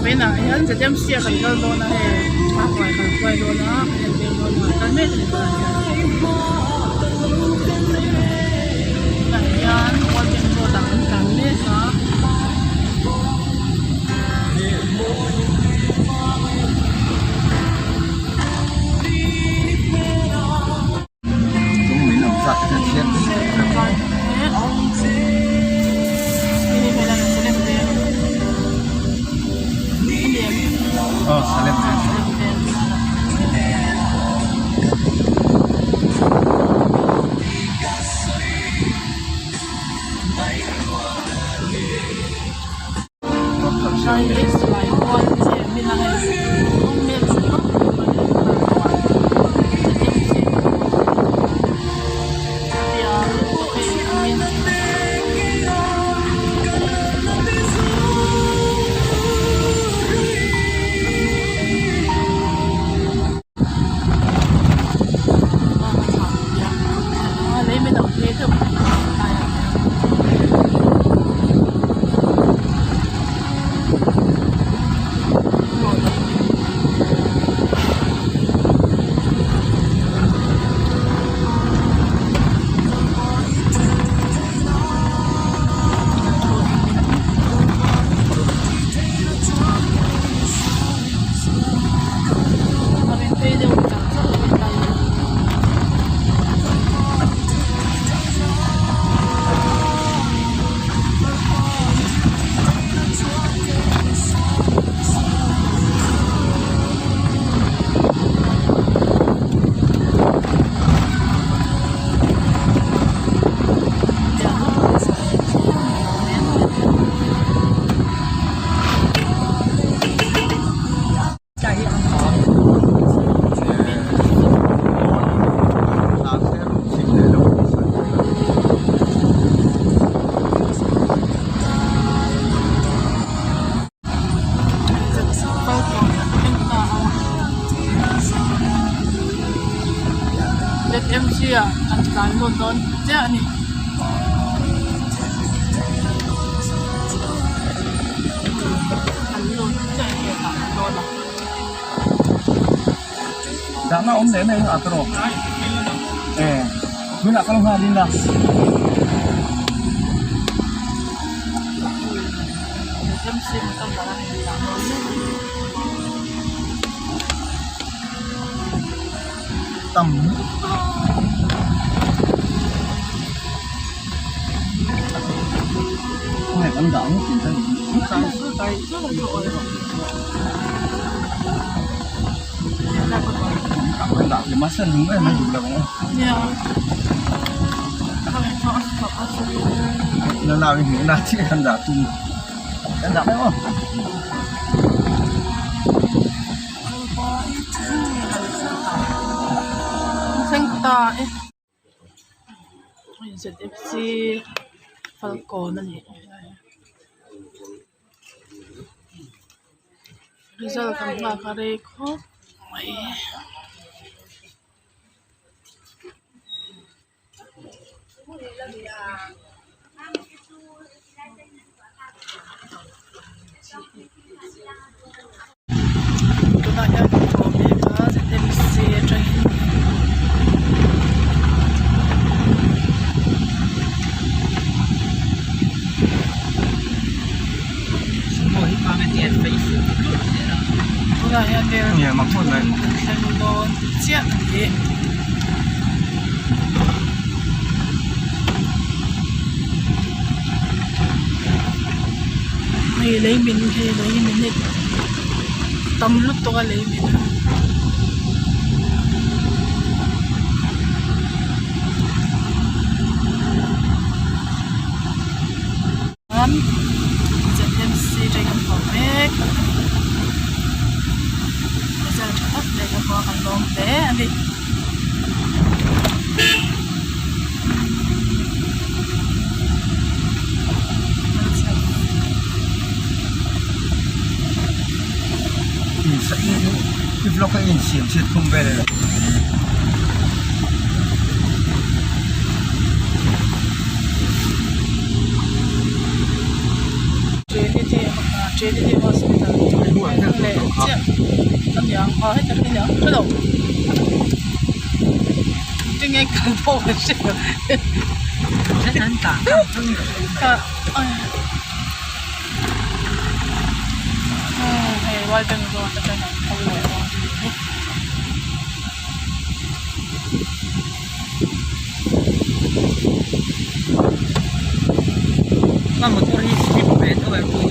Vawiinah hian ZMC ah kan kal dawn a hei a huai kan hruai dawn a kan entir dawn a kal mek a ni tunah hian tunah hian world bank road ah kan tlan mek a. ZMC ah an tlan lut dawn chiah a ni. An lut chiah gate ah an dawn a. Dahna awm leh mai a tawrh e tunah kal nghal ila. Tam khawnge kan dah ang tih kan dah lem a sen em em duh lo ang na nau i hmuh na chiah kan dah tum kan dah mai aw. Thleng ta e ZFC falkawn a ni result kan nghak a rei khawp mai. Tunah hian kan hmu mek a ZMC atangin tunah hian kan thleng dawn chiah a ni. Hei lei min hei lei min hi tam lutuk a lei min a. Chuan ZMC te kan hmu mek result tha tak mai ka hmu a kan lawm hle a ni. I vlog a insiam chhiat khum vel elo. Trinity Trinity Hospital. Leh chiah a niang a heta hi aniang hre lo tinge kal pawh ka hre lo hei world bank zawn atang an kal leh dawn anih hi. Ka motor hi slip ve tho em?